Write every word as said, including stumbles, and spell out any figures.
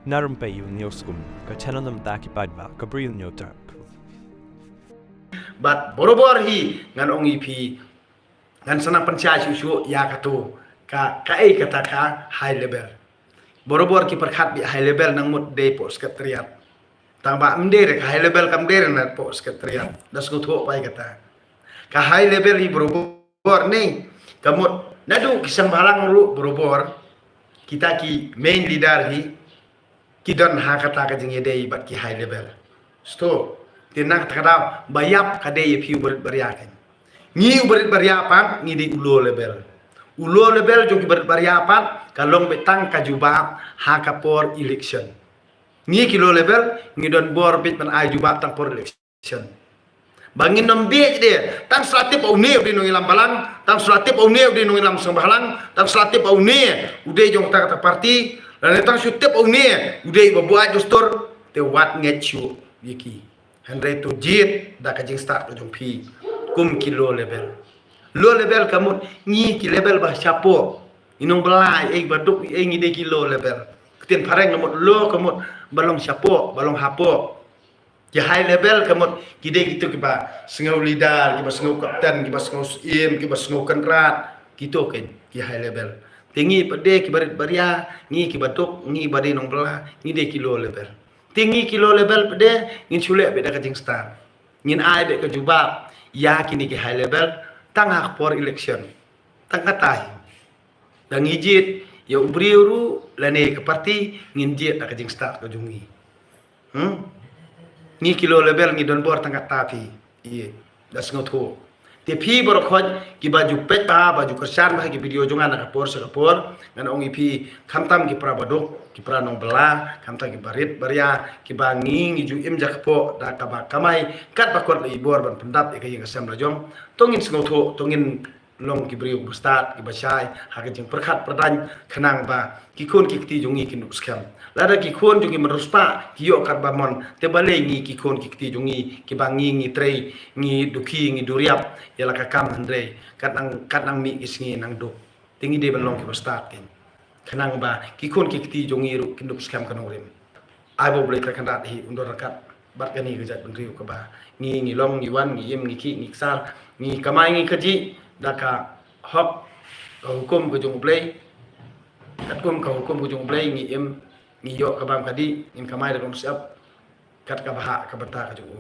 Narum pei u niu skum ka channel nam ta ki paidbah ka briew niu terk. Bad borobor hi ngan ong ïa phi, ngan sa nang pynshai shuh shuh ïa katu ka, kaei kata ka high level. Borobor ki pyrkhat beit high level nang mut dei poh secretariat. Tang ba ym dei re ka high level, kam dei re na poh secretariat. Da sngewthuh pat kata. Ka high level hi borobor ne ka mut naduh ki seng bhalang ruh borobor, kita ki main leader hi ki don ha kata ka jingïadei bad ki high level. Sngewthuh, te na kata ka daw ba ïap ka dei ïa phi u barit baria kan. Ngi u barit baria pat ngi dei u low level. U low level jong ki barit baria pat ka long beit tang ka jubab ha ka por election. Ngi ki low level ngi don bor beit ban ai jubab tang por election. Ba ngin nym bit de, tang shu la tip ba une u dei nongïalam balang, tang shu la tip ba une u dei nongïalam seng bhalang, tang shu la tip ba une u dei jong kata kata party, lane tang shu tip ba une u dei ba buaid dustur, te wat ngeit shuh ïa ki. Hynrei to jied da ka jingstad ka jong phi kum ki low level. Low level ka mut ngi ki level ba shapoh. Ngi nongbylla ei ba duk ei ngi dei ki low level. Ktien phareng ka mut low ka mut ba long shapoh, ba long hapoh. Ki high level ka mut ki dei kito kiba sngew leader, kiba sngew captain, kiba sngew syiem, kiba sngew kynrad, kito ki, ki high level. Te ngi pat de ki barit baria, ngi kiba duk, ngi ba dei nongbylla, ngi dei ki low level. Te ngi ki low level pat de ngin shu leh beit da ka jingstad. Ngin ai beit ka jubab ïa kine ki high level tang ha ka por election. Tang kata hi. Da ngi jied ïa u briew ruh lane ka party ngin jied da ka jingstad ka jong ngi. Hmm? Ngi ki low level ngi don bor tang kata phi. Ïa, da sngewthuh. Te phi baroh khoit kiba ju peit bha, ba ju kyrshan bha ki video jong nga na ka por sha ka por, ngan ong ïa phi khamtam ki para baduk, ki para nongbylla, khamtam ki barit baria, kiba ngi ngi ju im jakpoh da kaba kamai katba kot la i bor ban pyndap ïa ka ïing ka sem la jong. To ngin sngewthuh, to ngin long ki briew ba stad, kiba shai ha ka jingpyrkhat pyrdaiñ, khnang ba ki khun ki kti jong ngi kin duh skhem. Lada ki khun jong ngi mynriewspah ki ïoh katba mon, te balei ngi ki khun ki kti jong ngi kiba ngi ngi trei, ngi dukhi, ngi duriap ïa la ka kam, hynrei kat nang, kat nang mih ki sngi nang duk. Te ngi dei ban long kiba stad kin. Khnang ba ki khun ki kti jong ngi ruh kin duh skhem ka nongrim. Ai ba U Blei Trai Kynrad hi un don ryngkat bad kane ka jaitbynriew kaba ngi ngi long, ngi wan, ngi im, ngi khih, ngi ksar, ngi kamai, ngi kajih da ka hok, ka hukum ka jong U Blei. Katkum ka hukum ka jong U Blei ngi im, ngi ïoh ka bam ka dih, ngin kamai da ka umsyep kat kaba hap ka bynta ka jong U.